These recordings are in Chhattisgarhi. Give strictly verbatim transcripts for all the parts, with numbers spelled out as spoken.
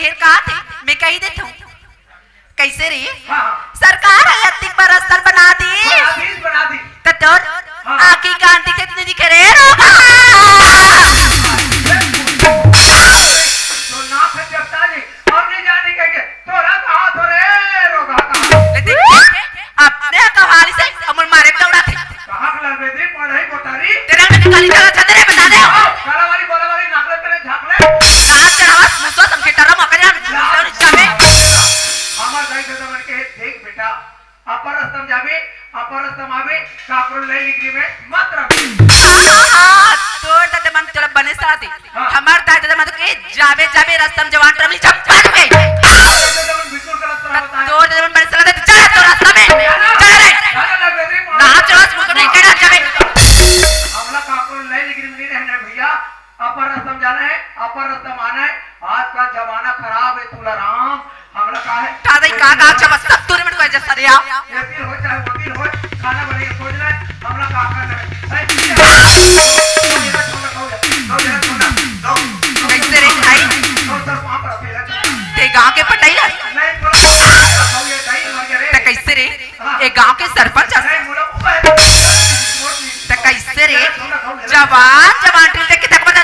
फेर कहा थे, मैं कही देत हूँ। कैसे रे? हाँ, हाँ। सरकार ह अतिक बड़ रस्ता ल बना दी। बना दी, बना दी। त तोर हाँ। आँखी कान दिखे त नइ दिखे रे रोगहा। तो ना थे देवता जी, हम नहीं जाने के, के तोरा कहा थो रे रोगहा का। ले देख, अपने कहानी से अमुल मारे दौड़ा थे। कहाँ के लड़बे दी, पढ़ाई कोठारी? तेरा में निकाली चला छते रे, बता दे। आओ, काला वाली, बोला वाली, नाक ले, तेरे झाँक ले। कहाँ चढ़ावा, मुसवा संखेटा रा मकरिया में लाल। हमार दाई ददा मन के देख बेटा, अपर रस्ता म जाबे, अपर रस्ता म आबे, काकरो लई लिगरी में मत रखबे। हाँ, तोर ददा मन तोला बने साथ ही। हाँ। हमार दाई ददा मन तो के जाबे, जाबे रस्ता म जवान टरम ली झपटा दे। तोर ददा मन बिल्कुल गलत सलाह बताए। तोर ददा मन बने सलाह दे, चल तोर रस्ता में। चल रे। चल रे, चल रे, चल रे। ना चल, मुझको नहीं कहना, चल रे। हमला काकरो लई लिगरी में नहीं रहना है भैया। अपर रस्ता म जाना है, अपर रस्ता म आना है। आज का जमाना खराब है तुलाराम, हमला का है? दादा, ई का, का अच्छा बस सब तोरे मन को जैसा रे आ। ये तीर हो चाहे वो तीर हो, खाना बने के खोज ले, हमला का करना है? ए, पीछे हट। ये छोड़, छोड़, छोड़, छोड़, छोड़, छोड़। तेरे भाई। छोड़, छोड़, वहाँ पर अकेला छोड़। ते गाँव के पटाई ला? नहीं, बोला, छोड़, ये नहीं, मर गया रे। त कैसे रे? हाँ। ए गाँव के सरपंच अस। नहीं, बोला, वो है, छोड़, छोड़, छोड़। त कैसे रे? छोड़, छोड़, छोड़। जवान, जवान टील देख के तक बता।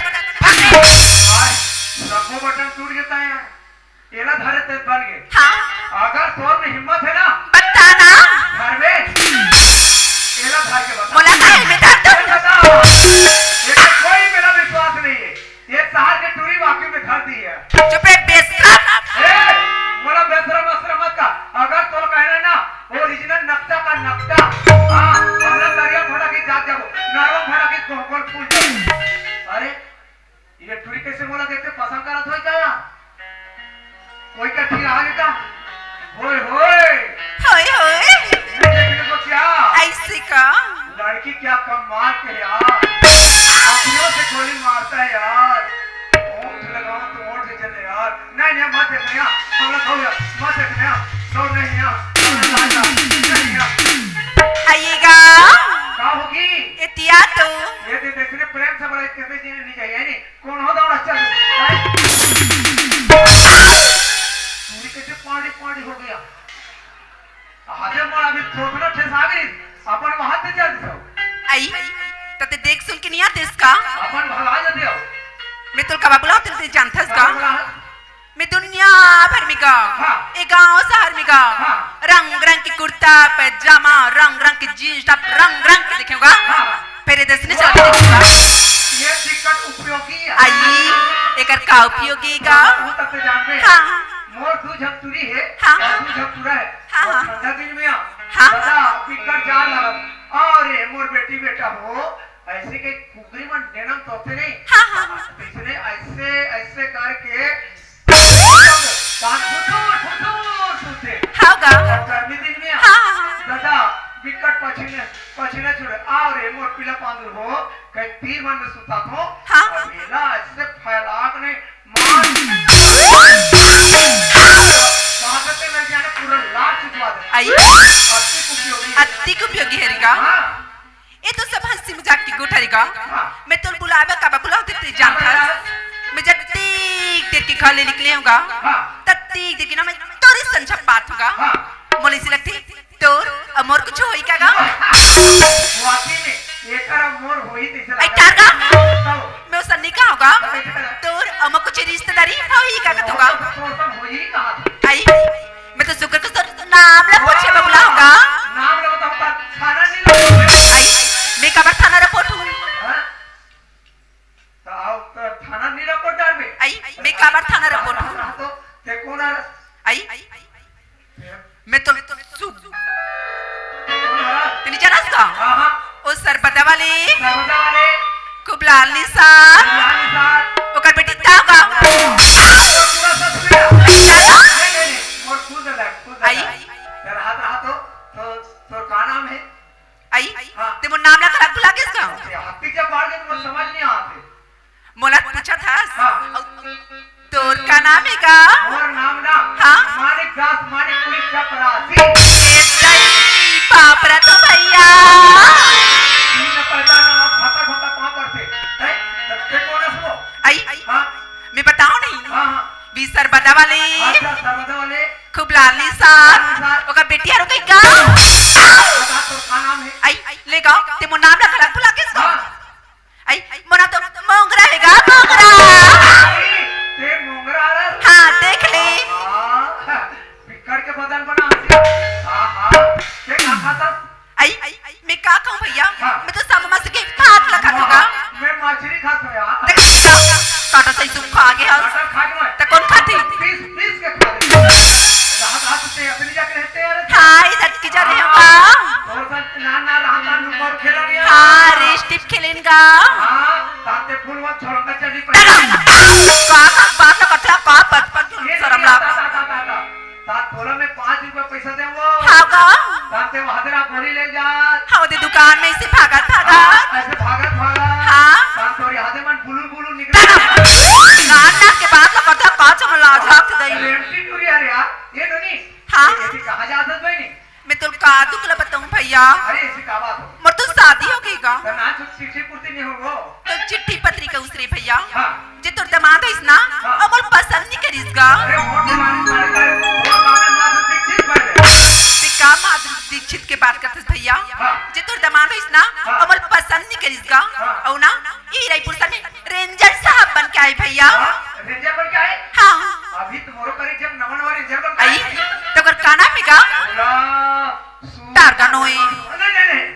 सबको बटन टूट जाता है यार। एला धरे ते बन गे। हाँ। अगर तोर में हिम्मत है ना, बता ना। धरबे। एला धर के बता। मोला का हिम्मत है तो? ये बता। ये तो कोई मेरा विश्वास नहीं है। ये शहर के टूरी वाकई में धर दी है। चुप रे बेशरम। ए, मोला बेशरम असरम मत का। अगर तोर कहना ना, original नक्शा का नक्शा। हाँ, हमरा दरिया भड़ा की जात जाबो, नरवा भड़ा की गोल गोल फूल। अरे, ये टूरी कैसे मोला देखते पसंद करत होई का? कोई का फिर आ गया? होय, होय। होय, होय। ये देखने को क्या? ऐसे का? लड़की क्या कमाल के यार। आँखियों से गोली मारता है यार। ओंठ लगाओ तो ओंठ जले यार। नहीं, नहीं, मत देखने यार। हम लोग हो गया। मत देखने यार। लो, नहीं यार। नहीं यार। नहीं यार। आइएगा। का होगी? एतिया तो। ये दे, देखने प्रेम से बड़ा कहते जी नहीं चाहिए, नहीं। कौन हो दौड़ा चल? हैं? पूरी कैसे पानी पानी हो गया? आधे मोर अभी थोथना ठेसा गई, अपन वहां से चल जाओ। आई, तते देख सुन के नहीं आते इसका? अपन भला जा दियो। मैं तो कबा बुलाओ, तेरे जानता इसका? कबा बुला? मैं दुनिया भर में गा, हाँ। ए गांव शहर में गा, हाँ। रंग रंग के कुर्ता पैजामा, रंग रंग के जींस टॉप, रंग रंग के देखेगा। हाँ। फिर ये देश ने चल के देखा। ये दिक्कत उपयोगी है। आई, एकर का उपयोगी का? वो तक से जानबे। हाँ, हाँ। मोर दू झपतुरी है, हाँ। और दू झपतुरा है। हाँ, और हाँ। ठंडा दिन में आ, हाँ। दादा, दिक्कत जान लगा। अरे, मोर बेटी बेटा हो, ऐसे के कुकरी मन डेनम तोते नहीं। हाँ, हाँ, हाँ। इसने ऐसे, ऐसे करके कान फुटुर, फुटुर सुते। हाँ गा। और गर्मी दिन में हाँ, हाँ, हाँ। दादा, बिकट पछीने, पछीने छुड़े। आओ रे, मोर पीला पांदुर हो, कहीं तीर मन में सुता थो। हाँ, हाँ। अब एला ऐसे फैला के नहीं, मार। बात के लग जाने पूरा लात चुदवा दे। आई। अति उपयोगी। अति उपयोगी है रे गा। हाँ। ए तो सब हंसी मजाक के गुठ हरे गा। हाँ। मैं तोर बुलावे काबर बुलाओ ते जानथस। हाँ। मैं जब तीक देर के घर ले निकले हूँ गा, हाँ। तब तीक देर के ना मैं तोरे संझा पात हूँ गा। हाँ। मोला इसे लगथे तोर अउ मोर कुछ होही का गा। वाकई में, एकर अउ मोर होही तइसे आई लागत। टार गा। तब। मैं ओसन नहीं कहा हूँ गा। तब एकर तोर अउ मोर कुछ रिश्तेदारी होही का गा तो गा। तो ओसन होही कहा था। आई। मैं तो शुक्र कस तोर नाम ला पूछे बर बुलाहूँ गा। नाम ला बताओ, पर थाना नहीं लगा। मैं काबर थाना रिपोर्ट हूँ? हाँ? तो आओ, तो थाना नहीं रिपोर्ट डालबे? आई, मैं काबर थाना रिपोर्ट हूँ? हाँ, तो ते कौन आ रहा? आई, मैं तो, तो सु-, ते कौन आ रहा? तेनी जानस का? हाँ, हाँ। ओ सरबदा वाले। सरबदा वाले। कुबलाल निसार। कुबलाल निसार। ओकर बेटी तागा। पूरा सब सुन लिया। नहीं, नहीं, नहीं, मोर खुद है, खुद है। आई। तेरा हाथ रहा तो, तो, तो का नाम है? आई? हाँ। ते मोर नाम ला खराब भुला गेस का? अरे, हाथी जब बाढ़ गए तो समझ नहीं आते। मोला पूछा था? हाँ। अउ तोर का नाम है का? मोर नाम ना? हाँ। मानिक दास, मानिक पुरी चपरासी। दई बाप रे तो भैया। तीन पैदा ना, फटा फटा कहाँ पर थे? हैं? तब ते कौन है सो? आई? हाँ। मैं बताओ नहीं। हाँ, हाँ। सरबदा वाले। अच्छा, सरबदा वाले। खूब लाली साथ। लाली साथ। ओकर बेटिया रुके का? बता, तोर का नाम हे? आई, ले गा, ते मोर नाम ला घला भुला गेस का? हाँ। आई, मोर नाम तो मोंगरा हे गा, मोंगरा। आई, ते मोंगरा हरस? हाँ, देख ले। हाँ, पिक्कड़ के बदन बना हसी। हाँ, हाँ, ते का खाथस? आई, मैं का खाहूँ भइया? हाँ। मैं तो सब मस्त के भात ला खाथों गा। मैं मछरी खाथों यार। देख, काटा सही सुख खा गे हस। काटा खा के मैं। त कोन खाथे? पीस, पीस के खा ले। रात, रात से अपनी जाके रहते यार। हाँ, इधर की जा रहे हो हाँ। का? और सब ना, ना, रात, रात नुमर खेला नहीं है। हाँ, रेस्टिप खेलेन गा। हाँ, ताते फूल वन छोड़ का चली पड़ी। का, का, बात ला बतला, का, बचपन ये शरम नहीं ला। आता, आता, आता, आता। तात बोला मैं पाँच रुपया पैसा दे वो। हाँ का? तात ते वहाँ तेरा गोली ले जा। हाँ, ओदे दुकान में इसे भागत, भागत। हाँ, ऐसे भागत, भागत। हाँ। तात तोरी हाथे मन बुलू, बुलू निकले। कान नाक के बात ला पता का चमला झाक दई। रेंटी टूरी अरे यार, ये तो नहीं। हाँ। ये भी कहाँ जात है भाई नहीं? मैं तोर का दुख ला बताऊं भइया? अरे, ऐसी का बात हो? मोर तो शादी हो गे गा। तो ना, चिट्ठी पुरती नहीं हो वो। तो चिट्ठी पत्री का उसरे भइया। हाँ। जे तोर दमाद होइस ना, हाँ। ओ मोला पसंद नहीं करिस गा। अरे, मोर दमाद सारे का, वो का मैं माधुरी दीक्षित बन गए। ते का माधुरी दीक्षित के बात करथस भइया? हाँ। जे तोर दमाद होइस ना, हाँ। ओ मोला पसंद नहीं करिस गा। हाँ। अउ ना, ई रईपुर से में रेंजर साहब बन के आए भइया। हाँ, रेंजर बन के आए? हाँ। अभी तुम्हारो करे जब नवा नवा रेंजर बन के आई, आए। तो ओकर का नाम हे गा? बोला, सूरज टारगा नोए। नहीं, नहीं, नहीं।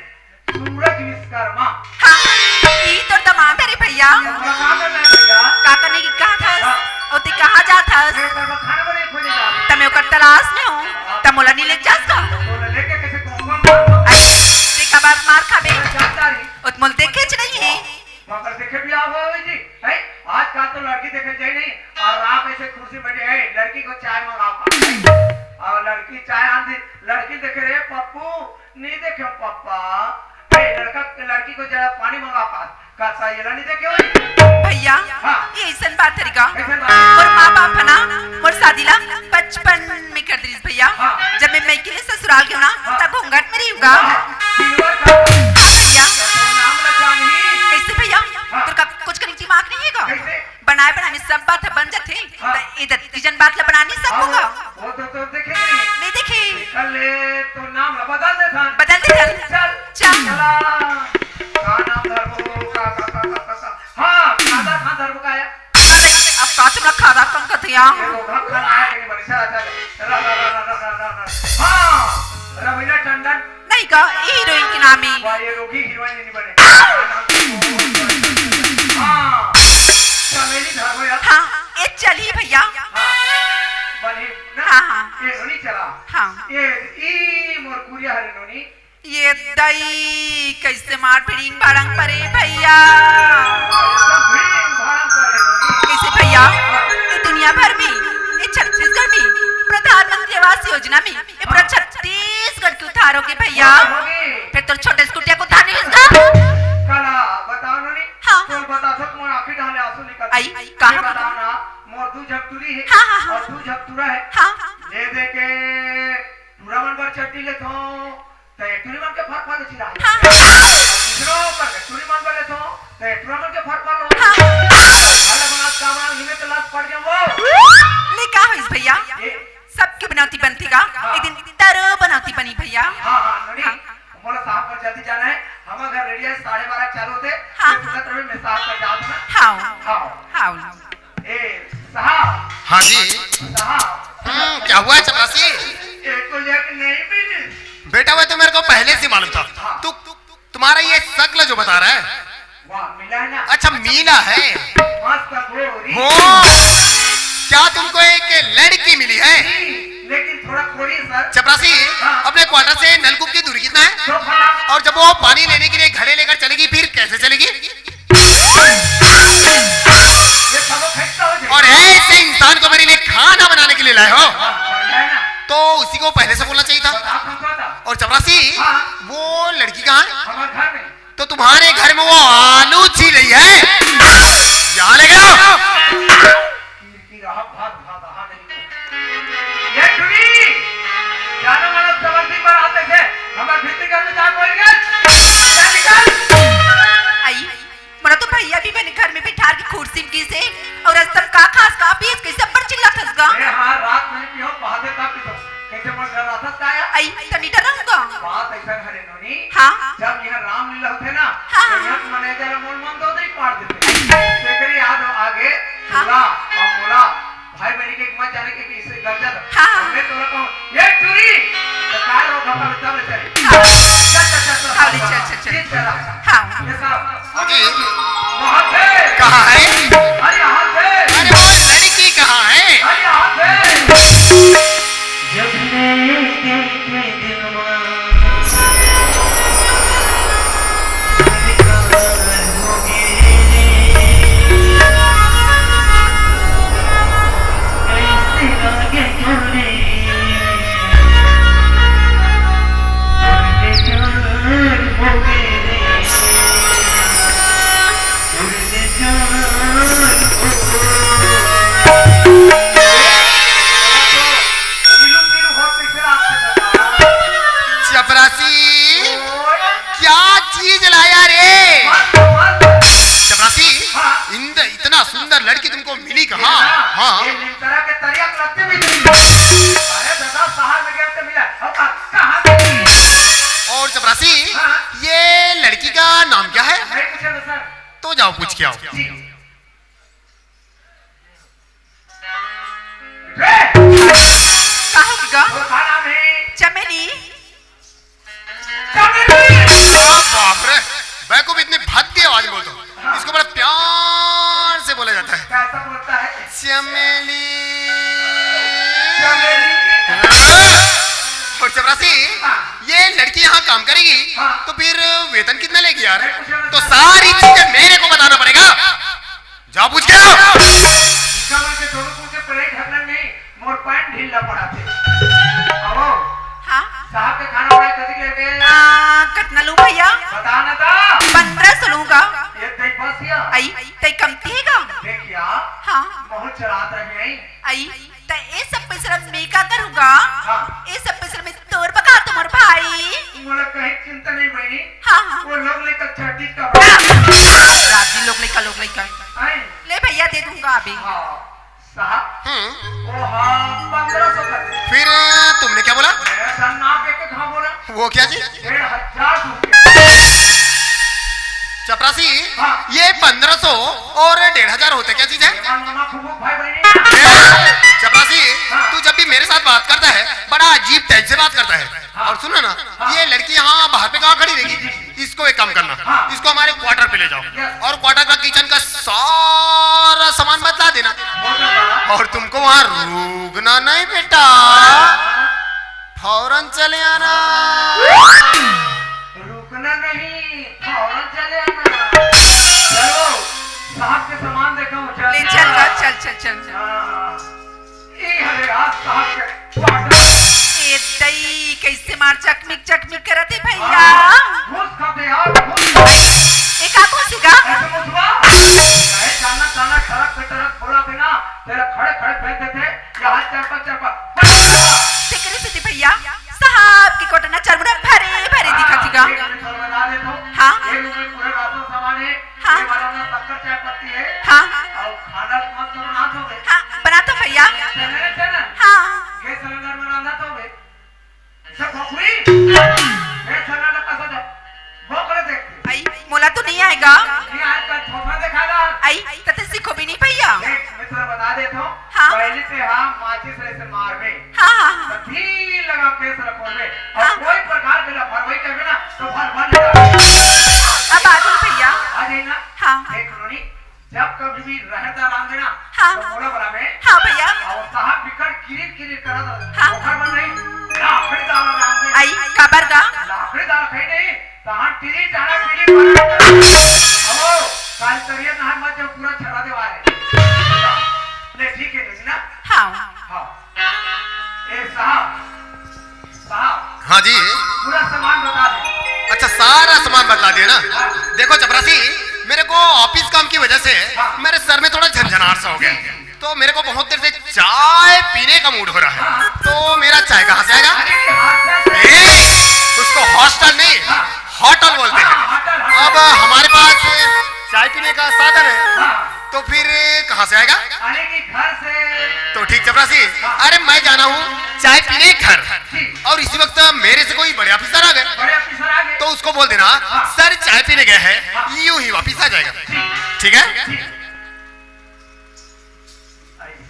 सूरज विश्वकर्मा। हाँ, ई तोर दमाद हरे भइया। तुम्हारा काम है भइया। का करने की कहा था? हाँ। अउ ते कहाँ जात हस? मैं तेरे को खाना बना के खोजे जा। त मैं ओकर तलाश में हूँ। हाँ। त मोला नहीं ले जास का? तो लेके कैसे कौन कौन? अरे, ते का बात मार खाबे। मैं जानता नहीं। ओ त मोला देखेच नहीं हे। मगर देखे भी आओ भाई जी, हैं? आजकल तो लड़की देखे जाए नहीं, और राम ऐसे कुर्सी बैठे, "ए, लड़की को चाय मंगा पा।" और लड़की चाय आन दी, लड़की देखे, "रे पप्पू, नहीं देखे पप्पा, ए, लड़का, लड़की को जरा पानी मंगा पा।" कहता, "ये ला नहीं देखे हो?" भइया, हाँ। ये अइसन बात हरे गा। अइसन बात। मोर माँ बाप हे ना, मोर शादी ला बचपन में कर दिस भइया। हाँ। जब मैं मइके ले ससुराल गेंव ना, हाँ। तब घूंघट में रहिस गा। हाँ, सिल्वर का। भइया। तो नाम ला जानही। कैसे भइया? हाँ। तोर का कुछ करीब दिमाग नहीं हे गा? कैसे? बनाए बनाए में सब बात ह बन जाथे। हाँ। त ए दत्ती जन बात ला बना नहीं सकूंगा। हाँ, वो तो, तो देखे नहीं। नहीं देखे। कल ले तो नाम ला बदल दे था। बदल दे था। चल। चल। चला। का नाम धरबो? का, का, का, का, का, का? हाँ, खादा खान धरबो का आया। अब का तुमला खादा कौन कथे या? ये तो घर खाना आया कि नहीं बनी? चला, चला। रा, रा, रा। हाँ, रवीना टंडन। नहीं का, ये हीरोइन के नाम हे। वाह, ये रोगी हीरोइन नहीं बने। हाँ, चमेली धरबो यार। हाँ, ये चलही भइया। हाँ, बने ना? हाँ, हाँ। ये नोनी चला। हाँ। ये, ई मोर कुरिया हरे नोनी। ये दई, कैसे मार भिड़िंग भड़ंग परे भइया। एकदम भिड़िंग भड़ंग परे नोनी। कैसे भइया? हाँ। ये दुनिया भर में, ये छत्तीसगढ़ में प्रधानमंत्री आवास योजना में ये पूरा छत्तीसगढ़ के उद्धार होगे भइया। हाँ, होगे। फिर तोर छोटे स्कूटिया के उद्धार नहीं होइस गा? कला, बताओ नोनी। हाँ। तोर बता सब मोर आँखी डाले आंसू निकल। आई, कहाँ ये बताओ ना, मोर दू झन टूरी हे हाँ, हाँ, हाँ। और दू झन टूरा हे। हाँ। ले दे के टूरा मन बर चड्डी लेथों, त टूरी मन के फर फर चिरा। हाँ। दूसरो पर टूरी मन बर लेथों, त टूरा मन के फर फर लो। हाँ। अलग बना, का बना, इमे तो लात पड़ जाए वो। ले का होइस भइया? ये सबके बनौती बनथे गा, हाँ। एक दिन तोरो बनौती बनही भइया। हाँ, हाँ, नोनी, हाँ। मोला साहब कर जल्दी जाना हे। हमर घर रेडियो साढ़े बारह चालू होथे। हाँ। मैं तुरंत रहे, मैं साहब कर जात ना। हाँ। हाँ। हाँ। ए, साहब। हाँ जी। साहब। हम्म, क्या हुआ चपरासी? एक को लेके नहीं मिली। बेटा, वो तो मेरे को पहले से मालूम था। हाँ। तू तुम्हारा ये शक्ल जो बता रहा है। वाह, मिला है ना? अच्छा, मीना है। मस्त गोरी। हो, क्या तुमको एक लड़की मिली है? जी, लेकिन थोड़ा खोरी है, सर। चपरासी, हाँ। अपने क्वार्टर से नलकूप की दूरी कितना है? दो फुट। और जब वो पानी लेने के लिए घड़े लेकर चलेगी, फिर कैसे चलेगी? ये सब फेंकता हो जी। और ऐसे इंसान को मेरे लिए खाना बनाने के लिए लाए हो, हाँ, बढ़िया है ना? तो उसी को पहले से बोलना चाहिए था। बता, कौन सा था? और चपरासी, हाँ। वो लड़की कहाँ है? हमारे घर में। तो तुम्हारे घर में वो आलू छील रही है, यहाँ ले गया। की रहा भाग, भाग, भाग नहीं तो। ये टुरी, जानो मानो समर्थी पर आते थे, हमारे भीतर घर में जा कोई नहीं। चल निकल। आई, मोला तो भैया भी बने घर में बिठार के कुर्सी म गिस हे, अउ रस्ता म का खास, का पीस, कइसे अब्बड़ चिल्लाथस गा? ए, हाँ, रात में पियो, पहादे का पीतो। कइसे मन कर रहा था, का या? अई, तनी डरंगा। बात अइसन हरे नोनी। हाँ। जब इहाँ रामलीला होथे ना, हाँ, तो हाँ। इहाँ के मैनेजर मोर मन दो दई पाड़ देथे। तेकरे याद आगे हाँ। मोला अउ मोला भाई बहिनी के मत जाने के पीछे गरजत। हाँ, हाँ। मैं तोला कहूँ, "ये टूरी!" तो कार रो घपा में तब चली। हाँ। चल, चल, चल, चल, हाँ, चल, चल, चल, चल। ये चला। हाँ। ये साहब। हाँ जी। वहाँ थे। कहाँ है? अरे, यहाँ थे। अरे, वो लड़की कहाँ है? अरे, यहाँ थे। जब मैं देखे दिल में चपरासी, क्या चीज लाया रे? चपरासी, हाँ। इंद-, इतना सुंदर लड़की तुमको मिली कहाँ? हाँ। हाँ। ये निमकरा के तरिया के लत्ते भी अरे दादा, शहर में गया तो मिला। अब कहाँ, कहाँ गई? और चपरासी, हाँ। ये लड़की का नाम क्या है? नहीं पूछा तो सर। तो जाओ पूछ के आओ। जी। रे! का हो गा? वो का नाम है? चमेली। चमेली! बाप रे, बैकूफ इतनी भद्दी आवाज में बोलता हूँ। इसको बड़ा प्यार से बोला जाता है। कैसा बोलता है? चमेली। चमेली। और चपरासी, हाँ। ये लड़की यहाँ काम करेगी, हाँ। तो फिर वेतन कितना लेगी यार? मैं पूछा तो सारी चीजें मेरे को बताना पड़ेगा। जाओ पूछ के आओ। इनका मन के दोनों कुल के पढ़ाई ढकना नहीं, मोर पैंट ढीला पड़ा थे। आओ। हाँ। साहब के खाना बनाए कथी के लेके? आ, कतना लूं भैया? बता ना ता। पन्द्रह सौ लूंगा। ये दई बस या? अई, तई कमती है गा? देखिया। हाँ। बहुत चढ़ात रही है। अई, त ए सब पैसा में का करूंगा? हाँ। ए सब पैसा में तोर बका तो मोर भाई। मोला कहीं चिंता नहीं बहिनी। हाँ, हाँ। वो लोग लेकर छठी का राजी लोग लइका, लोग लइका। आए। ले भैया, दे दूंगा अभी। हाँ, साहब। हम्म। वो हाँ, पन्द्रह सौ कर दे। फिर तुमने क्या बोला? मैं सन्नाटे के कहाँ बोला? वो क्या जी? डेढ़ हजार रुपये। चपरासी, हाँ। ये पन्द्रह सौ और डेढ़ हजार होते क्या चीज है? ये मानो ना फुफू भाई बहनी। चपरासी, हाँ। तू जब भी मेरे साथ बात करता है, बड़ा अजीब टाइप से बात करता है। हाँ। और सुनो ना, हाँ। ये लड़की यहाँ बाहर पे कहाँ खड़ी रहेगी? जी, जी। इसको एक काम करना, हाँ। इसको हमारे क्वार्टर पे ले जाओ। यस। और क्वार्टर का किचन का सारा सामान बदला देना। बोल बेटा। और तुमको वहाँ रुकना नहीं बेटा, हाँ। फौरन चले आना। रुकना नहीं, फौरन चले आना। चलो, साहब के सामान देखो, चल। ले चल गा, चल, चल, चल, चल। हाँ। ए हरे आज साहब के क्वार्टर। ए दई, कैसे मार चकमिक चकमिक करत हे भैया? हाँ, घूस खाते यार, घूस। ए का घूस गा? ऐसे मुसवा। अरे चालना, चालना, ट्रक पे ट्रक बोला थे ना, तेरा खड़े खड़े फेंक देते, यहाँ चरपा चरपा। तेकरे सेती भैया, साहब के कोटना चरमुरा भरे भरे दिखत हे गा। हाँ, एक मिनट और बता देता हूँ। हाँ। ये लोग में पूरा राशन सामान है, हाँ। ये वाला ना शक्कर चाय पत्ती है। हाँ। और खाना मस्त बनात होबे। हाँ, बनात हों भैया। चना रे चना। हाँ। गैस सिलेंडर में रांधत होबे। सब भोकरी। गैस सिलेंडर का सजा। भोकरे देखते। आई, मोला तो नहीं आएगा। नहीं आएगा, छोटा देखा ना। आई, तते सीखो भी नहीं भैया। देख, मैं तुला बता देता हूँ। हाँ। पहले से हाँ, माचिस रहे से मार में। हाँ, हाँ, हाँ। तो ढील लगा के से रखोगे। और हाँ। कोई प्रकार के लापरवाही करबे ना, तो भर भर ले जाओ। अब आ जाओ भैया। आ जाए ना। हाँ। देख नोनी, जब कभी भी रहर दाल आन देना, हाँ। तो मोला बुलावे। हाँ भैया। और साहब बिकट किरिर किरिर करत रहे। हाँ। ओखर मन नहीं, लाखड़ी दाल आन दे। आई, काबर गा? लाखड़ी दाल खाई नहीं, तहां टिरी टारा टिरी पारा। अब काल करिया नहर मत जाओ, पूरा छरा देवा है। ले, ठीक है, नोनी ना? हाँ। हाँ। ए साहब, साहब, हाँ जी। पूरा सामान बता दे। अच्छा, सारा सामान बता दिया ना? हाँ। देखो चपरासी, मेरे को ऑफिस काम की वजह से हाँ। मेरे सर में थोड़ा झनझनाट सा हो गया। जी, जी। तो मेरे को बहुत देर से चाय पीने का मूड हो रहा है। हाँ। तो मेरा चाय कहाँ से आएगा? अरे, ये हाथ से ए, उसको हॉस्टल नहीं, हाँ। होटल बोलते हैं। हाँ, होटल, होटल। अब हमारे पास चाय पीने का साधन है, हाँ। तो फिर कहाँ से आएगा? अरे कि घर से। तो ठीक चपरासी, अरे मैं जाना हूँ चाय पीने घर, ठीक। और इसी वक्त मेरे से कोई बड़े ऑफिसर आ गए, बड़े ऑफिसर आ गए। तो उसको बोल देना, हाँ। सर चाय पीने गए हैं, हाँ। यूं ही वापिस आ जाएगा। ठीक। ठीक है? ठीक।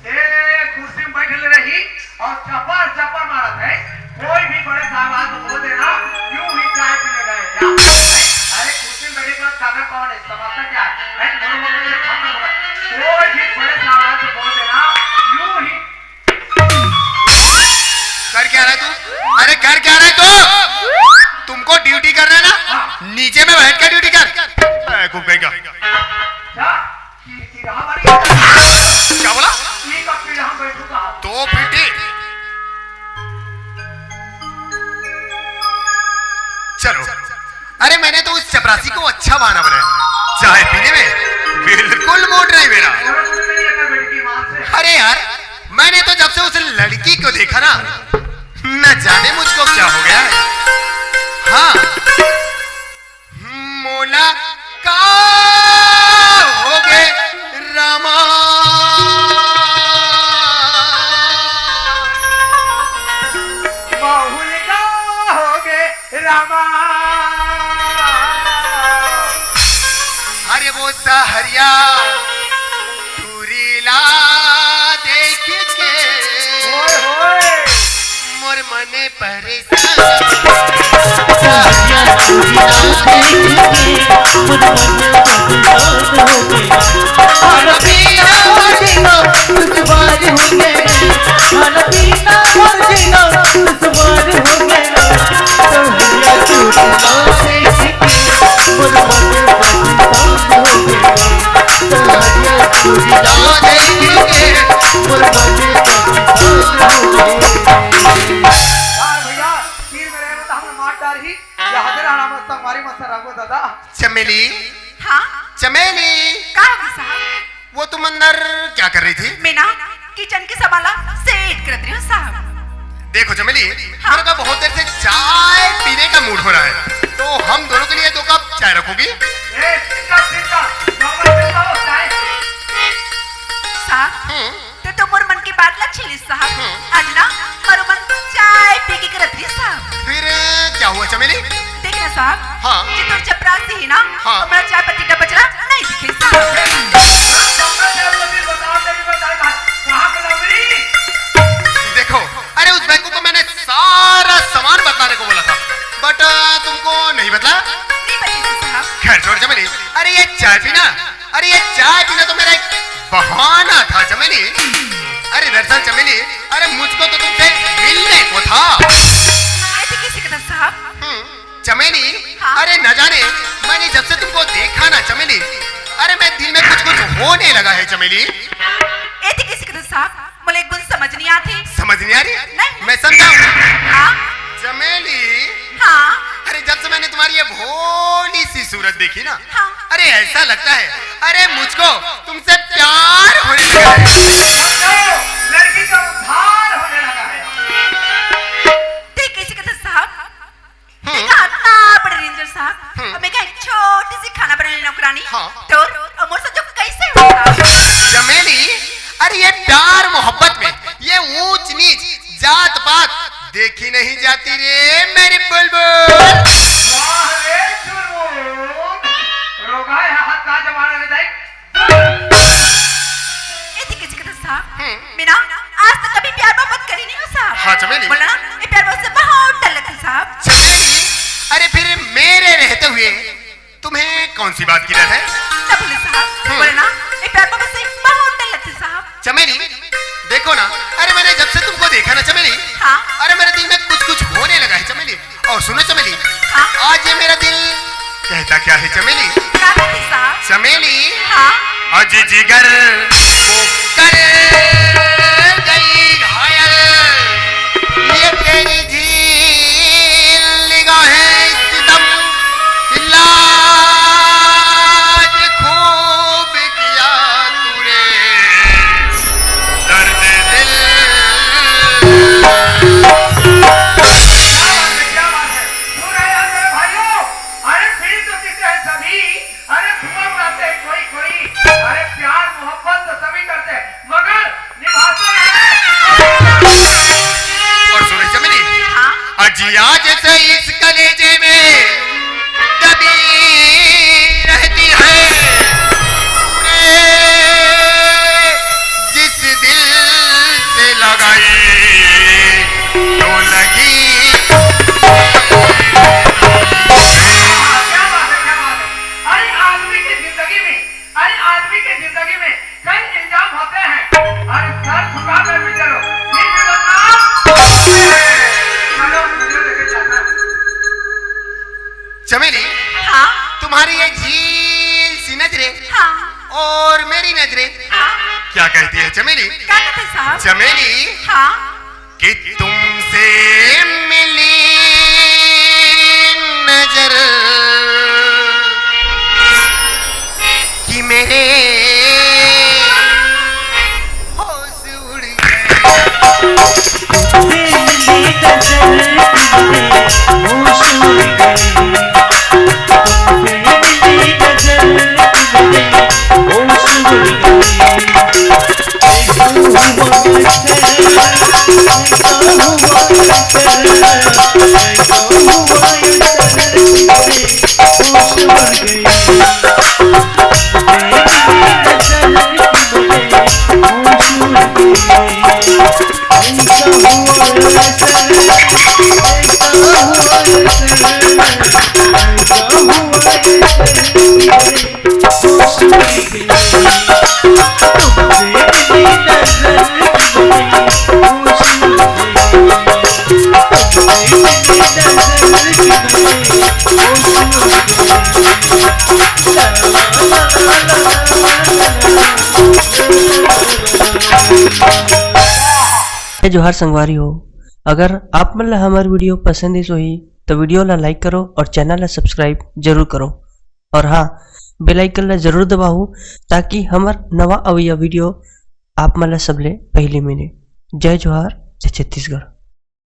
ऐसे कुर्सी में बैठल रही और चपर चपर मारत है। कोई भी बड़े साहब आ तो बोल देना, यूं ही चाय पीने गए हैं। अरे कुर्सी में बैठे के बाद खाना कौन है, समझता क्या है? हैं? दोनों लोगों में खत्म हो गए। कोई भी बड़े साहब आ तो बोल देना, यूं ही। कर क्या रहा है तू? अरे कर क्या रहा है तू? तुमको ड्यूटी करना है ना? हाँ। नीचे में बैठ के ड्यूटी कर। बेवकूफ कहीं का। क्या? चिड़चिड़ा बड़ी है। क्या बोला? ये कब चिड़ा हम बैठूंगा? तो फिर ठीक। चलो, अरे मैंने तो उस चपरासी को अच्छा बहाना बनाया, चाय पीने में बिल्कुल मूड नहीं मेरा। औरत तो नहीं है, कर बेटी की माँ से। अरे यार, मैंने तो जब से उस लड़की को देखा ना, न जाने मुझको क्या हो गया है। हाँ, मोला का होगे रामा। माहौल का होगे रामा। अरे वो सहरिया टूरी ला देख के ओए होए। मोर मन परेशान। यार भैया, तीर में रहे तो हमें मार डार ही। या हजर आराम से हमारी मत सरागो दादा। चमेली। हाँ? चमेली। का हो गया साहब? वो तुम अंदर क्या कर रही थी? मैं ना किचन के सामान ला सेट करत रही हूँ साहब। देखो चमेली, हाँ। मेरे का बहुत देर से चाय पीने का मूड हो रहा है, तो हम दोनों के लिए दो कप चाय रखोगी? ए, ठीक है, ठीक है। नॉर्मल पीता हो चाय? साहब, हम्म। ते तो मोर मन की बात ला छीनिस साहब। हम्म। आज ना मारो मन चाय पी के करत रही साहब। फिर क्या हुआ चमेली? देख ना साहब, हाँ। जे तोर चपरासी है ना, हाँ। हमारा चाय पत्ती का बचरा नहीं दिखे साहब। कहाँ पे लग रही? देखो, अरे उस बेवकूफ को मैंने सारा सामान बतलाने को बोला था, but, अ, तुमको नहीं बतला। नहीं बतला साहब। खैर छोड़ चमेली, अरे ये चाय पीना, अरे ये चाय पीना तो मेरा एक बहाना था चमेली। अरे दरअसल चमेली, अरे मुझको तो तुमसे मिलने को था। ये तो कैसे कदम साहब? हम्म, चमेली, हाँ। अरे न जाने मैंने जब से तुमको देखा ना चमेली, अरे मैं दिल में कुछ कुछ होने लगा है चमेली। ये तो कैसे कदम साहब? मोला एक बुन समझ नहीं आथे। समझ नहीं आ रही? नहीं। मैं समझाऊं? हाँ। चमेली। हाँ। अरे जब से मैंने तुम्हारी ये भोली सी सूरत देखी ना, हाँ। अरे ऐसा लगता है, अरे मुझको तुमसे प्यार होने लगा है। लड़की का उद्धार होने लगा है। ठीक है, ठीक है साहब। हम्म। देखा, इतना बड़े रेंजर साहब, हम्म। और मैं कहा, एक छोटी सी खाना बनाने नौकरानी, हाँ। तो और मोर से जो कैसे होगा? चमेली, अरे ये प्यार मोहब्बत में, ये ऊंच नीच, जात पात देखी नहीं जाती रे मेरी बुलबुल। वाह रे चुलबुल, रोगा है हाथ का जमाना ले जाए। ए, ठीक है, ठीक है, साहब। हम्म। मैं ना आज तक कभी प्यार मोहब्बत करी नहीं हूँ, साहब। हाँ, चमेली। बोला ना, ये प्यार मोहब्बत से बहुत डर लगता है, साहब। चमेली, अरे फिर मेरे रहते हुए तुम्हें कौन सी बात की डर है? ना बोले, साहब। हम्म। बोला ना, ये प्यार मोहब्बत से बहुत डर लगता है, साहब। चमेली, देखो ना, अरे मैंने जब से तुमको देखा ना चमेली, हाँ। अरे मेरे दिल में कुछ कुछ होने लगा है चमेली। और सुनो चमेली, हाँ। आज ये मेरा दिल कहता क्या है चमेली? क्या कहती साहब? चमेली, हाँ। आज जिगर कर गई घायल, ये तेरी झील निगाहें सितम, लाज खूब किया तूने दर्द दिल। क्या बात है, क्या बात है। सुन रहे हैं मेरे भाइयों, अरे बीड़ी तो पीते हैं सभी, अरे धुआं उड़ाते हैं कोई कोई, अरे प्यार मोहब्बत आज से इस कलेजे में दबी रहती है। तूने जिस दिल से लगाई, तो लगी। क्या बात है, क्या बात है। अरे, आदमी की जिंदगी में, अरे, आदमी की जिंदगी में कई इल्जाम होते हैं। अरे, सर झुका कर भी चलो, फिर भी बदनाम। चलो, वीडियो लेके जाता है। चमेली, हाँ? तुम्हारी ये झील सी नजरें हाँ। और मेरी नजरें हाँ। क्या कहती है चमेली? क्या कहते साहब? चमेली, हाँ। कि तुमसे मिली नजर कि मेरे होश उड़ गए। जय जोहार संगवारी हो, अगर आप मन ला हमर वीडियो पसंद आइस होही, तो वीडियो ला लाइक करो और चैनल ला सब्सक्राइब जरूर करो। और हाँ, बेल आइकन ला जरूर दबाओ, ताकि हमर नवा अवइया वीडियो आप मन ला सबले पहली मिले। जय जोहार, जय छत्तीसगढ़।